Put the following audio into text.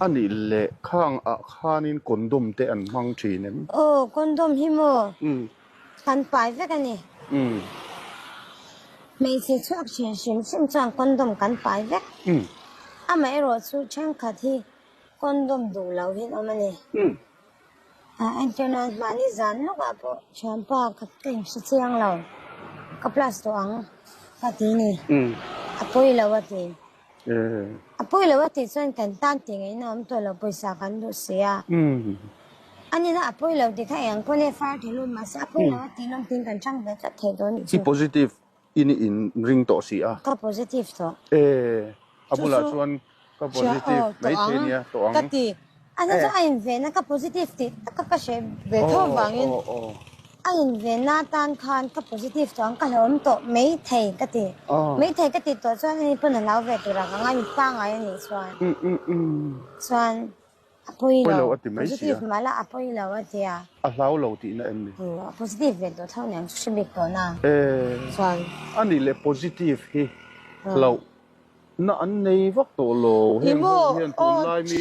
A nih leh khang ah khanin condom te an hmang thin em? Aw, condom hi maw kan pai vek a ni. Hmeichhe chhuak thin hrim hrim chuan condom kan pai vek. Amaherawhchu thenkhat hi condom duh lo hin awm a ni. Entirnan mahni zan lawkah pawh thianpa ka ka inhre chiang lo, ka plus tawh ang ka ti ni. A pawi lo a ti. A pawi lo a tih chuan kan tan tih ngaihna awm tawh lo, pawisa kan duh si a. A nina a pawi lo tih kha eng pawn e far thei lut mahse a pawi lo a tih lawm tiin kan chang ve tlat thei dawn chu. I positive in i in ring tawh si a. Ka positive tawh. E, a bulah chuan ka positive mai thei nia tawh ang. Ka ti. A na chu a in ve na ka positive tih tak a ka hre ve tho vangin a in ve na tan khan ka positive tawh ang ka hlauhawm tawh mai thei ka ti. Mai thei ka tih tawh chuan ani pawn a hlau ve tur a ka ngai mi pangai a nih chuan. Chuan A pawi lo, positive mah la a pawi lo a ti a. A hlau lo tihna em ni? A positive ve tawh tho nen chu hre bik tawh na. Chuan. A nih leh positive hi hlauh na an nei vak tawh lo. Heng ho hian tunlai mi.